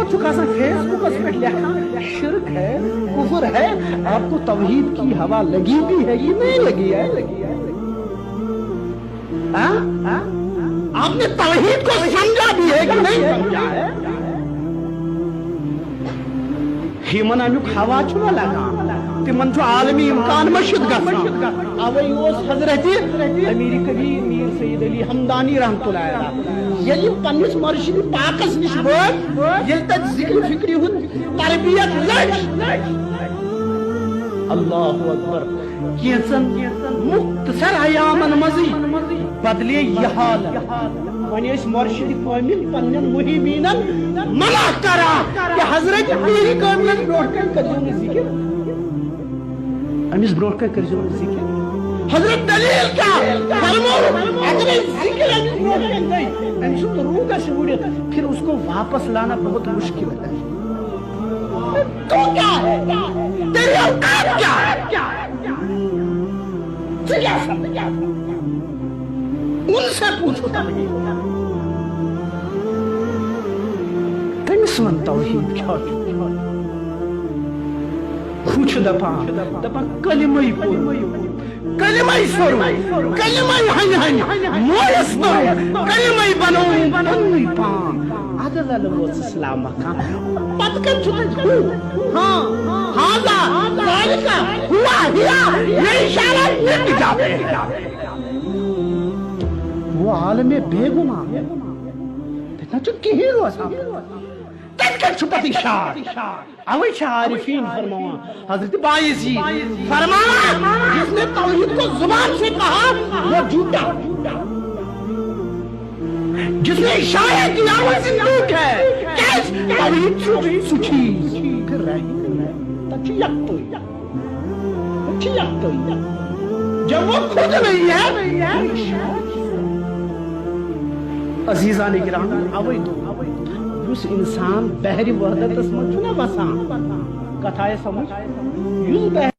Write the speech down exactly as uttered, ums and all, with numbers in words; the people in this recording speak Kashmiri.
چھُکھ آسان فیس بُکس پٮ۪ٹھ لیکھان، شرک ہے، کفر ہے، آپ کو توحید کی ہوا لگی بھی ہے کہ نہیں لگی ہے؟ ہاں؟ ہاں؟ آپ نے توحید کو سمجھا بھی ہے کہ نہیں سمجھا ہے؟ یِمن امیُک ہوا چھُنہ لگان، تِمن چھُ عالمی امکان مٔشِتھ گژھان۔ اوے اوس حضرت امیر کبیر میر سید علی ہمدانی رحمتہ اللہ علیہ ییٚلہِ پننِس مرشد پاکس نِش وٲتۍ، ییٚلہِ تتہِ ذکر فکری ہُنٛد تربیت لٔج۔ اللہ اکبر۔ کینژن مختصر ایامن منزٕے بدلے یہِ حال۔ وۄنۍ ٲسۍ مرشد کامل پننٮ۪ن محبینن منع کران کہ حضرت پیرِ کاملس برونٛٹھ کنہِ کٔرزیو نہٕ ذکر۔ أمِس برونٛٹھ کنہِ کٔرزیو نہٕ ذکر۔ حضرت دلیل کیا؟ فرموو، اگرے ذکر أمِس برونٛٹھ کنہِ گٔے، أمۍ سُنٛد روح گژھِ وُڈِتھ، پھر اس کو واپس لانا بہت مشکل ہے۔ تو کیا ہے؟ تیری اوقات کیا ہے؟ ژٕ کیٛاہ سا؟ ان سے پوچھو توحید۔ تٔمِس وَن توحید کیٛاہ چھُ؟ ہُہ چھُ دَپان، دَپان کلمَے پوٚر، کلمَے سوٚر، کلمَے ہنہِ ہنہِ مویَس توٚر، کلمَے بنووُن پننُے پان۔ اَدٕ لَلہٕ ووت اسلام مکان۔ پتہٕ کتہِ چھُ تتہِ ہُہ؟ ہاں، ہاں، ذالکہ، ہوا، ہیا، یہ اشارہ مٹ جاتے ہیں۔ وہ عالم بے گناہ۔ تتہِ نہ چھُ کِہیٖنۍ روزان۔ تتہِ کتہِ چھُ پتہٕ اشارہ؟ اوے چھِ عارفین فرماوان، حضرت بایزید فرماوان، جس نے توحید کو زبان سے کہا، وہ جھوٹا۔ جس نے اشارہ کیا، وہ زندوق ہے۔ کیسے؟ توحید چھُ سُہ چیٖز۔ پھر رہی۔ تتہِ چھُ یکتُے۔ تتہِ چھُ یکتُے۔ جب وہ خود نہیں ہے۔ عزیزان کرام، اوے دوٚپ، یُس انسان بحرِ وحدتس منٛز چھُنہ وسان، کتھ آیہِ سمجھ؟ یُس بحرِ